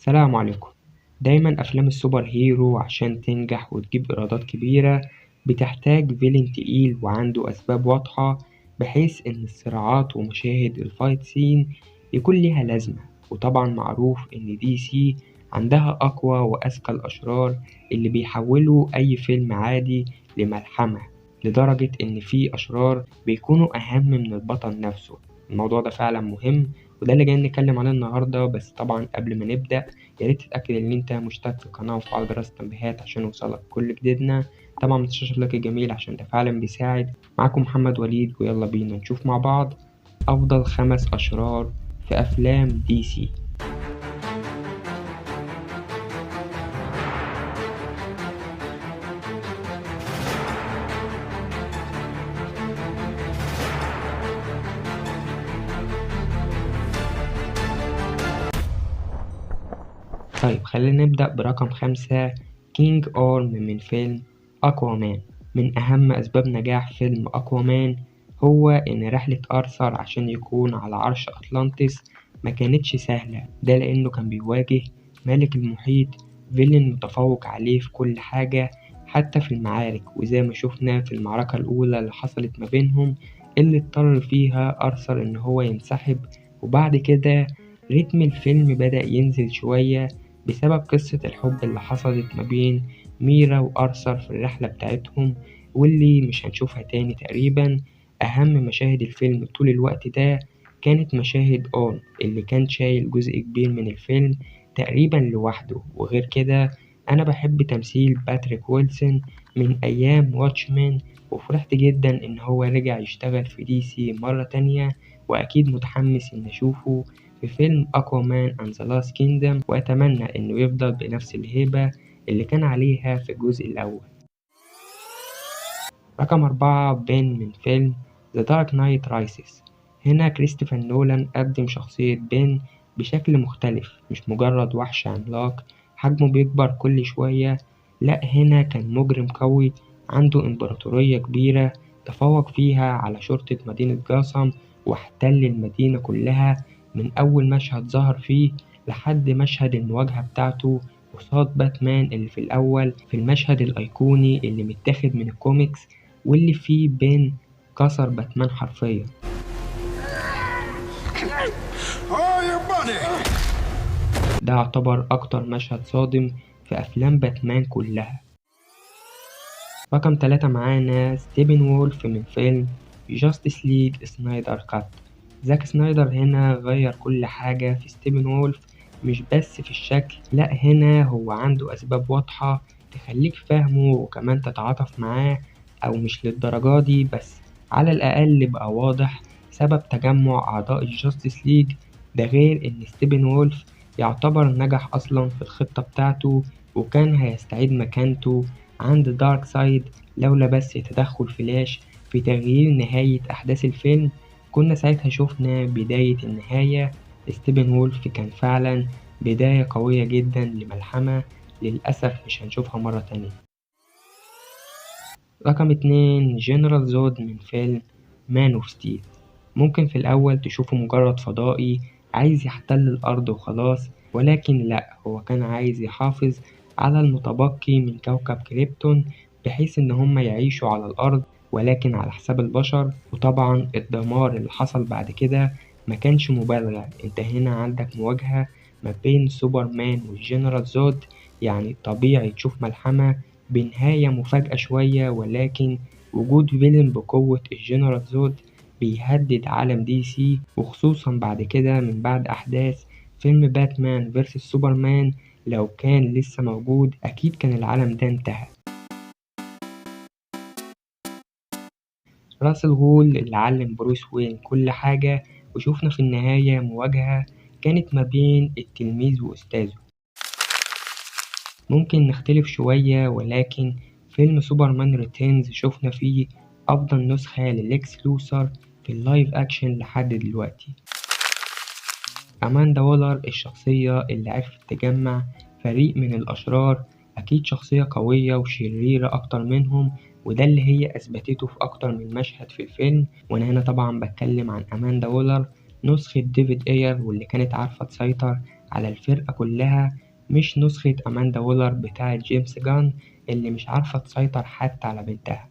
السلام عليكم. دايما أفلام ال super hero عشان تنجح وتجيب إيرادات كبيرة بتحتاج villain تقيل وعنده أسباب واضحة، بحيث إن الصراعات ومشاهد ال fight scene يكون ليها لازمة. وطبعا معروف إن DC عندها أقوى وأذكى الأشرار اللي بيحولوا أي فيلم عادي لملحمة، لدرجة إن في أشرار بيكونوا أهم من البطل نفسه. الموضوع ده فعلا مهم، وده اللي جايين نتكلم عليه النهارده. بس طبعا قبل ما نبدا يا ريت تتاكد ان انت مشترك في القناه وفعل جرس التنبيهات عشان يوصلك كل جديدنا. طبعا متنساش ال like الجميل عشان ده فعلا بيساعد. معاكم محمد وليد، ويلا بينا نشوف مع بعض افضل 5 اشرار في افلام DC. طيب خلينا نبدأ برقم 5، كينج أورم من فيلم أكوامان. من أهم أسباب نجاح فيلم أكوامان هو إن رحلة أرثر عشان يكون على عرش أطلانتس ما كانتش سهلة، ده لأنه كان بيواجه ملك المحيط villain متفوق عليه في كل حاجة حتى في المعارك. وزي ما شفنا في المعركة الأولى اللي حصلت ما بينهم اللي اضطر فيها أرثر إن هو ينسحب، وبعد كده رتم الفيلم بدأ ينزل شوية بسبب قصة الحب اللي حصلت ما بين ميرا وأرثر في الرحلة بتاعتهم، واللي مش هنشوفها تاني تقريبا. أهم مشاهد الفيلم طول الوقت ده كانت مشاهد أورم اللي كان شايل جزء كبير من الفيلم تقريبا لوحده. وغير كده أنا بحب تمثيل باتريك ويلسون من أيام واتشمان، وفرحت جدا إن هو رجع يشتغل في DC مرة تانية، وأكيد متحمس إن أشوفه في فيلم أكوامان and the Lost Kingdom، وأتمنى إنه يفضل بنفس الهيبة اللي كان عليها في الجزء الأول. رقم 4، بين من فيلم The Dark Knight Rises. هنا كريستوفر نولان قدم شخصية بين بشكل مختلف، مش مجرد وحش عملاق حجمه بيكبر كل شوية، لا هنا كان مجرم قوي عنده إمبراطورية كبيرة تفوق فيها على شرطة مدينة جاثام واحتل المدينة كلها من أول مشهد ظهر فيه لحد مشهد المواجهة بتاعته قصاد باتمان اللي في الأول في المشهد الأيقوني اللي متاخد من الكوميكس واللي فيه بين كسر باتمان حرفيا. ده يعتبر أكتر مشهد صادم في أفلام باتمان كلها. رقم 3 معانا ستيبن وولف من فيلم Justice League Snyder Cut. زاك سنايدر هنا غير كل حاجة في ستيبن وولف، مش بس في الشكل، لا هنا هو عنده أسباب واضحة تخليك فاهمه وكمان تتعاطف معاه، أو مش للدرجة دي بس على الأقل بقى واضح سبب تجمع أعضاء ال Justice League. ده غير إن ستيبن وولف يعتبر نجح أصلا في الخطة بتاعته وكان هيستعيد مكانته عند دارك سايد لولا بس تدخل فلاش في تغيير نهاية أحداث الفيلم. كنا ساعتها شفنا بداية النهاية. ستيبن وولف كان فعلا بداية قوية جدا لملحمة للأسف مش هنشوفها مرة تانية. رقم 2، جنرال زود من فيلم Man of Steel. ممكن في الأول تشوفه مجرد فضائي عايز يحتل الأرض وخلاص، ولكن لأ، هو كان عايز يحافظ على المتبقي من كوكب كريبتون بحيث إن هم يعيشوا على الأرض ولكن على حساب البشر. وطبعا الدمار اللي حصل بعد كده ما كانش مبالغة، انت هنا عندك مواجهة ما بين سوبرمان والجنرال زود، يعني طبيعي تشوف ملحمة بنهاية مفاجأة شوية، ولكن وجود villain بقوة الجنرال زود بيهدد عالم DC، وخصوصا بعد كده من بعد أحداث فيلم باتمان versus سوبرمان. لو كان لسه موجود أكيد كان العالم ده انتهى. راس الغول اللي علم بروس وين كل حاجة، وشوفنا في النهاية مواجهة كانت ما بين التلميذ وأستاذه. ممكن نختلف شوية، ولكن فيلم سوبرمان Returns شفنا فيه أفضل نسخة لليكس لوثر في ال live action لحد دلوقتي. أماندا وولر الشخصية اللي عرفت تجمع فريق من الأشرار، أكيد شخصية قوية وشريرة أكتر منهم، وده اللي هي أثبتته في أكتر من مشهد في الفيلم. وأنا هنا طبعا بتكلم عن أماندا وولر نسخة ديفيد اير، واللي كانت عارفة تسيطر على الفرقة كلها، مش نسخة أماندا وولر بتاعة جيمس جان اللي مش عارفة تسيطر حتى على بنتها.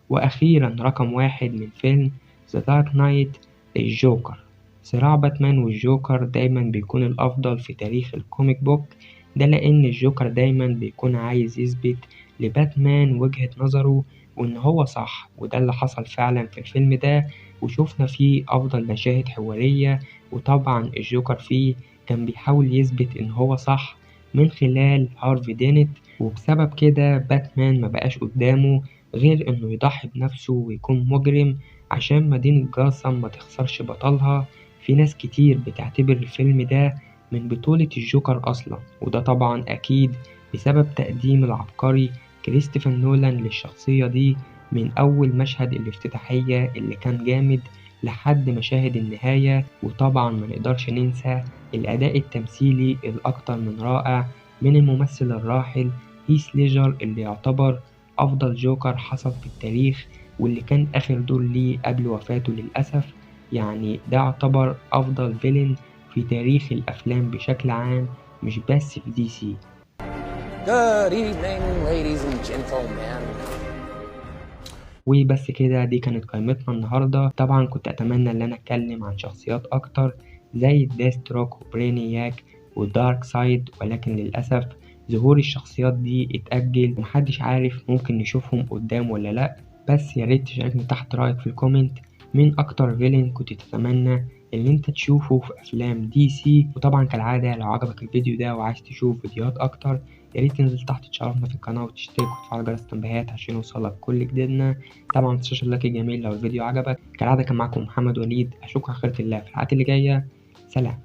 وأخيرا رقم 1 من فيلم The Dark Knight، الجوكر. صراع باتمان والجوكر دايما بيكون الأفضل في تاريخ ال comic book، ده لأن الجوكر دايما بيكون عايز يثبت لباتمان وجهة نظره وإن هو صح، وده اللي حصل فعلا في الفيلم ده، وشوفنا فيه أفضل مشاهد حوارية. وطبعا الجوكر فيه كان بيحاول يثبت إن هو صح من خلال هارفي دينت، وبسبب كده باتمان ما بقاش قدامه غير إنه يضحي بنفسه ويكون مجرم عشان مدينة جاثام ما تخسرش بطلها. في ناس كتير بتعتبر الفيلم ده من بطولة الجوكر أصلا، وده طبعا أكيد بسبب تقديم العبقري كريستوفر نولان للشخصية دي من أول مشهد الافتتاحية اللي كان جامد لحد مشاهد النهاية. وطبعا ما نقدرش ننسى الأداء التمثيلي الأكتر من رائع من الممثل الراحل هيث ليجر اللي يعتبر أفضل جوكر حصل في التاريخ، واللي كان آخر دور ليه قبل وفاته للأسف. ده يعتبر أفضل villain في تاريخ الأفلام بشكل عام، مش بس في DC. Good evening, ladies and gentlemen. وبس كده، دي كانت قائمتنا النهاردة. طبعا كنت أتمنى إن أنا أتكلم عن شخصيات أكتر زي ديستروك وبرينياك ودارك سايد، ولكن للأسف ظهور الشخصيات دي اتأجل ومحدش عارف ممكن نشوفهم قدام ولا لأ. بس يا ريت تشاركني تحت رأيك في ال comment مين أكتر villain كنت تتمنى اللي انت تشوفه في أفلام DC. وطبعا كالعادة لو عجبك الفيديو ده وعايز تشوف فيديوهات أكتر يا ريت تنزل تحت تشرفنا في القناة وتشترك وتفعل جرس التنبيهات عشان يوصلك كل جديدنا. طبعا متنساش ال like الجميل لو الفيديو عجبك. كالعادة كان معاكم محمد وليد، أشوفكم على خيرة الله في الحلقات اللي جاية. سلام.